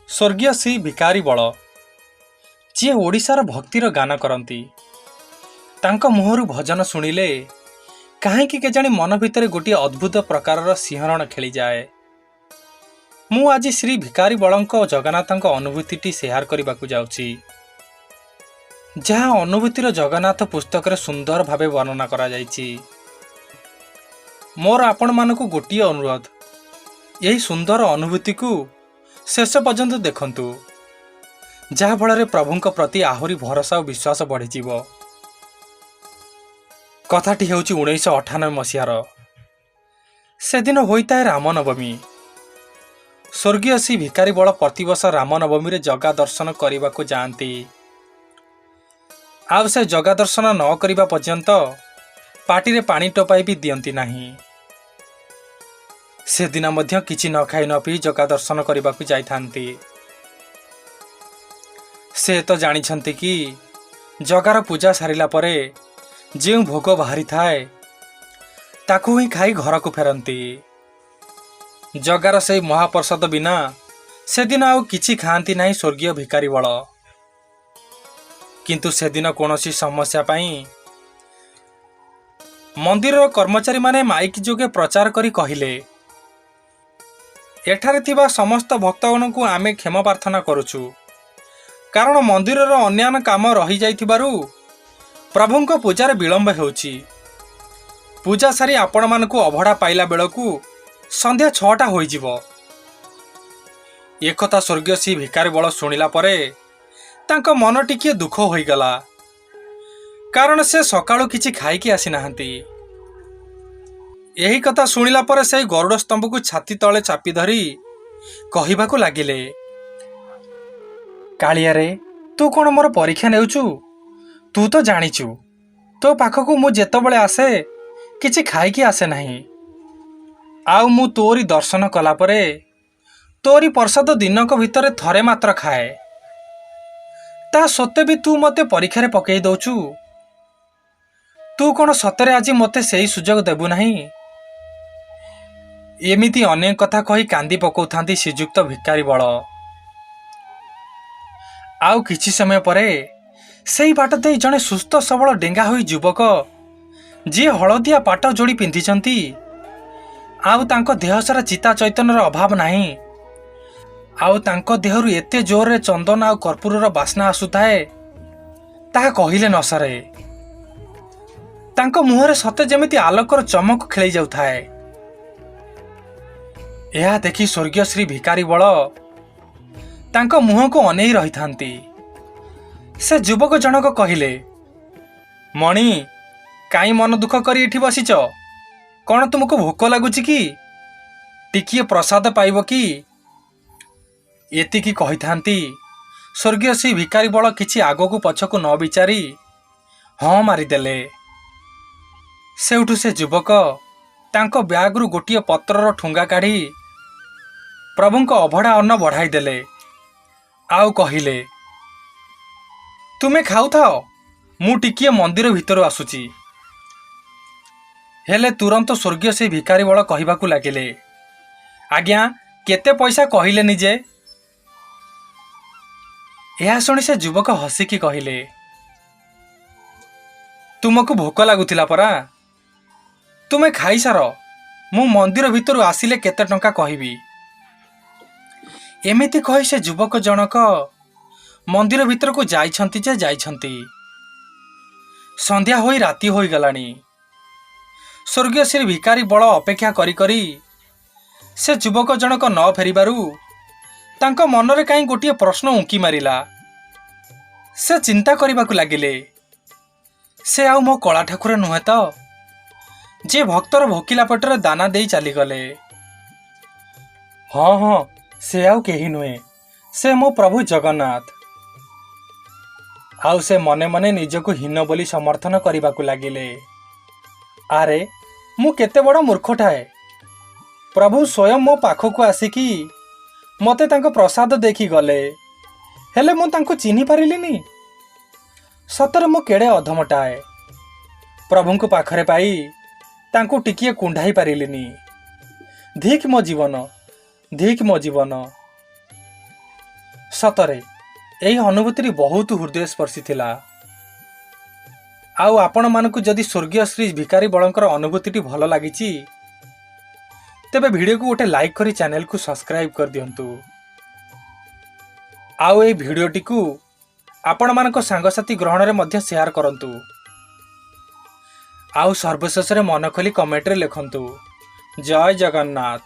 ସ୍ୱର୍ଗୀୟ ଶ୍ରୀ ଭିକାରୀ ବଳ, ଯିଏ ଓଡ଼ିଶାର ଭକ୍ତିର ଗାନ କରନ୍ତି। ତାଙ୍କ ମୁହଁରୁ ଭଜନ ଶୁଣିଲେ କାହିଁକି କେଜାଣି ମନ ଭିତରେ ଗୋଟିଏ ଅଦ୍ଭୁତ ପ୍ରକାରର ଶିହରଣ ଖେଳିଯାଏ। ମୁଁ ଆଜି ଶ୍ରୀ ଭିକାରୀ ବଳଙ୍କ ଜଗନ୍ନାଥଙ୍କ ଅନୁଭୂତିଟି ସେୟାର କରିବାକୁ ଯାଉଛି, ଯାହା ଅନୁଭୂତିର ଜଗନ୍ନାଥ ପୁସ୍ତକରେ ସୁନ୍ଦର ଭାବେ ବର୍ଣ୍ଣନା କରାଯାଇଛି। ମୋର ଆପଣମାନଙ୍କୁ ଗୋଟିଏ ଅନୁରୋଧ, ଏହି ସୁନ୍ଦର ଅନୁଭୂତିକୁ ଶେଷ ପର୍ଯ୍ୟନ୍ତ ଦେଖନ୍ତୁ, ଯାହାଫଳରେ ପ୍ରଭୁଙ୍କ ପ୍ରତି ଆହୁରି ଭରସା ଓ ବିଶ୍ୱାସ ବଢ଼ିଯିବ। କଥାଟି ହେଉଛି 1998 ମସିହାର। ସେଦିନ ହୋଇଥାଏ ରାମନବମୀ। ସ୍ୱର୍ଗୀୟ ଶ୍ରୀ ଭିକାରୀ ବଳ ପ୍ରତିବର୍ଷ ରାମନବମୀରେ ଜଗା ଦର୍ଶନ କରିବାକୁ ଯାଆନ୍ତି, ଆଉ ସେ ଜଗା ଦର୍ଶନ ନ କରିବା ପର୍ଯ୍ୟନ୍ତ ପାଟିରେ ପାଣି ଟୋପାଏ ବି ଦିଅନ୍ତି ନାହିଁ। ସେଦିନ ମଧ୍ୟ କିଛି ନ ଖାଇ ନ ପିଇ ଜଗା ଦର୍ଶନ କରିବାକୁ ଯାଇଥାନ୍ତି। ସେ ତ ଜାଣିଛନ୍ତି କି ଜଗାର ପୂଜା ସାରିଲା ପରେ ଯେଉଁ ଭୋଗ ବାହାରିଥାଏ, ତାକୁ ହିଁ ଖାଇ ଘରକୁ ଫେରନ୍ତି। ଜଗାର ସେଇ ମହାପ୍ରସାଦ ବିନା ସେଦିନ ଆଉ କିଛି ଖାଆନ୍ତି ନାହିଁ ସ୍ୱର୍ଗୀୟ ଭିକାରୀ ବଳ। କିନ୍ତୁ ସେଦିନ କୌଣସି ସମସ୍ୟା ପାଇଁ ମନ୍ଦିରର କର୍ମଚାରୀମାନେ ମାଇକ୍ ଯୋଗେ ପ୍ରଚାର କରି କହିଲେ, ଏଠାରେ ଥିବା ସମସ୍ତ ଭକ୍ତଗଣଙ୍କୁ ଆମେ କ୍ଷମା ପ୍ରାର୍ଥନା କରୁଛୁ, କାରଣ ମନ୍ଦିରର ଅନ୍ୟାନ୍ୟ କାମ ରହିଯାଇଥିବାରୁ ପ୍ରଭୁଙ୍କ ପୂଜାରେ ବିଳମ୍ବ ହେଉଛି। ପୂଜା ସାରି ଆପଣମାନଙ୍କୁ ଅଭଡ଼ା ପାଇଲା ବେଳକୁ ସନ୍ଧ୍ୟା 6ଟା ହୋଇଯିବ। ଏକଥା ସ୍ୱର୍ଗୀୟ ଶ୍ରୀ ଭିକାରୀ ବଳ ଶୁଣିଲା ପରେ ତାଙ୍କ ମନ ଟିକିଏ ଦୁଃଖ ହୋଇଗଲା, କାରଣ ସେ ସକାଳୁ କିଛି ଖାଇକି ଆସିନାହାନ୍ତି। ଏହି କଥା ଶୁଣିଲା ପରେ ସେହି ଗରୁଡ଼ ସ୍ତମ୍ଭକୁ ଛାତି ତଳେ ଚାପି ଧରି କହିବାକୁ ଲାଗିଲେ, କାଳିଆରେ, ତୁ କ'ଣ ମୋର ପରୀକ୍ଷା ନେଉଛୁ? ତୁ ତ ଜାଣିଛୁ, ତୋ ପାଖକୁ ମୁଁ ଯେତେବେଳେ ଆସେ କିଛି ଖାଇକି ଆସେ ନାହିଁ, ଆଉ ମୁଁ ତୋରି ଦର୍ଶନ କଲା ପରେ ତୋରି ପ୍ରସାଦ ଦିନକ ଭିତରେ ଥରେ ମାତ୍ର ଖାଏ। ତା ସତ୍ତ୍ୱେ ବି ତୁ ମୋତେ ପରୀକ୍ଷାରେ ପକେଇ ଦଉଛୁ। ତୁ କ'ଣ ସତରେ ଆଜି ମୋତେ ସେଇ ସୁଯୋଗ ଦେବୁ ନାହିଁ? ଏମିତି ଅନେକ କଥା କହି କାନ୍ଦି ପକାଉଥାନ୍ତି ଶ୍ରୀଯୁକ୍ତ ଭିକାରୀ ବଳ। ଆଉ କିଛି ସମୟ ପରେ ସେଇ ବାଟ ଦେଇ ଜଣେ ସୁସ୍ଥ ସବଳ ଡେଙ୍ଗା ହୋଇ ଯୁବକ, ଯିଏ ହଳଦିଆ ପାଟ ଯୋଡ଼ି ପିନ୍ଧିଛନ୍ତି, ଆଉ ତାଙ୍କ ଦେହ ସାରା ଚିତା ଚୈତନ୍ୟର ଅଭାବ ନାହିଁ, ଆଉ ତାଙ୍କ ଦେହରୁ ଏତେ ଜୋରରେ ଚନ୍ଦନ ଆଉ କର୍ପୂରର ବାସ୍ନା ଆସୁଥାଏ, ତାହା କହିଲେ ନ ସରେ। ତାଙ୍କ ମୁହଁରେ ସତେ ଯେମିତି ଆଲୋକର ଚମକ ଖେଳି ଯାଉଥାଏ। ଏହା ଦେଖି ସ୍ୱର୍ଗୀୟ ଶ୍ରୀ ଭିକାରୀ ବଳ ତାଙ୍କ ମୁହଁକୁ ଅନେଇ ରହିଥାନ୍ତି। ସେ ଯୁବକ ଜଣକ କହିଲେ, ମଣି, କାଇଁ ମନ ଦୁଃଖ କରି ଏଠି ବସିଛ? କ'ଣ ତୁମକୁ ଭୋକ ଲାଗୁଛି କି? ଟିକିଏ ପ୍ରସାଦ ପାଇବ କି? ଏତିକି କହିଥାନ୍ତି, ସ୍ୱର୍ଗୀୟ ଶ୍ରୀ ଭିକାରୀ ବଳ କିଛି ଆଗକୁ ପଛକୁ ନ ବିଚାରି ହଁ ମାରିଦେଲେ। ସେଇଠୁ ସେ ଯୁବକ ତାଙ୍କ ବ୍ୟାଗରୁ ଗୋଟିଏ ପତ୍ରର ଠୁଙ୍ଗା କାଢ଼ି ପ୍ରଭୁଙ୍କ ଅଭଡ଼ା ଅନ୍ନ ବଢ଼ାଇ ଦେଲେ ଆଉ କହିଲେ, ତୁମେ ଖାଉଥାଅ, ମୁଁ ଟିକିଏ ମନ୍ଦିର ଭିତରୁ ଆସୁଛି। ହେଲେ ତୁରନ୍ତ ସ୍ୱର୍ଗୀୟ ସେ ଭିକାରୀ ବଳ କହିବାକୁ ଲାଗିଲେ, ଆଜ୍ଞା, କେତେ ପଇସା କହିଲେନି ଯେ? ଏହା ଶୁଣି ସେ ଯୁବକ ହସିକି କହିଲେ, ତୁମକୁ ଭୋକ ଲାଗୁଥିଲା ପରା, ତୁମେ ଖାଇସାର, ମୁଁ ମନ୍ଦିର ଭିତରୁ ଆସିଲେ କେତେ ଟଙ୍କା କହିବି। ଏମିତି କହି ସେ ଯୁବକ ଜଣକ ମନ୍ଦିର ଭିତରକୁ ଯାଇଛନ୍ତି ଯେ ଯାଇଛନ୍ତି, ସନ୍ଧ୍ୟା ହୋଇ ରାତି ହୋଇଗଲାଣି। ସ୍ୱର୍ଗୀୟ ଶ୍ରୀ ଭିକାରୀ ବଳ ଅପେକ୍ଷା କରି କରି ସେ ଯୁବକ ଜଣକ ନ ଫେରିବାରୁ ତାଙ୍କ ମନରେ କାହିଁ ଗୋଟିଏ ପ୍ରଶ୍ନ ଉଙ୍କି ମାରିଲା। ସେ ଚିନ୍ତା କରିବାକୁ ଲାଗିଲେ, ସେ ଆଉ ମୋ କଳା ଠାକୁର ନୁହେଁ ତ, ଯିଏ ଭକ୍ତର ଭୋକିଲା ପେଟରେ ଦାନା ଦେଇ ଚାଲିଗଲେ? ହଁ, ସେ ଆଉ କେହି ନୁହେଁ, ସେ ମୋ ପ୍ରଭୁ ଜଗନ୍ନାଥ। ଆଉ ସେ ମନେ ମନେ ନିଜକୁ ହୀନ ବୋଲି ସମର୍ଥନ କରିବାକୁ ଲାଗିଲେ। ଆରେ, ମୁଁ କେତେ ବଡ଼ ମୂର୍ଖଟାଏ! ପ୍ରଭୁ ସ୍ୱୟଂ ମୋ ପାଖକୁ ଆସିକି ମୋତେ ତାଙ୍କ ପ୍ରସାଦ ଦେଇକି ଗଲେ, ହେଲେ ମୁଁ ତାଙ୍କୁ ଚିହ୍ନି ପାରିଲିନି। ସତରେ ମୁଁ କେଡ଼େ ଅଧମଟାଏ! ପ୍ରଭୁଙ୍କୁ ପାଖରେ ପାଇ ତାଙ୍କୁ ଟିକିଏ କୁଣ୍ଢାଇ ପାରିଲିନି। ଧିକ୍ ମୋ ଜୀବନ, ଧିକ୍ ମୋ ଜୀବନ। ସତରେ ଏହି ଅନୁଭୂତିଟି ବହୁତ ହୃଦୟସ୍ପର୍ଶୀ ଥିଲା। ଆଉ ଆପଣମାନଙ୍କୁ ଯଦି ସ୍ୱର୍ଗୀୟ ଶ୍ରୀ ଭିକାରୀ ବଳଙ୍କର ଅନୁଭୂତିଟି ଭଲ ଲାଗିଛି, ତେବେ ଭିଡ଼ିଓକୁ ଗୋଟେ ଲାଇକ୍ କରି ଚ୍ୟାନେଲକୁ ସବସ୍କ୍ରାଇବ୍ କରିଦିଅନ୍ତୁ। ଆଉ ଏହି ଭିଡ଼ିଓଟିକୁ ଆପଣମାନଙ୍କ ସାଙ୍ଗସାଥି ଗହଣରେ ମଧ୍ୟ ସେୟାର କରନ୍ତୁ। ଆଉ ସର୍ବଶେଷରେ ମନ ଖୋଲି କମେଣ୍ଟରେ ଲେଖନ୍ତୁ, ଜୟ ଜଗନ୍ନାଥ।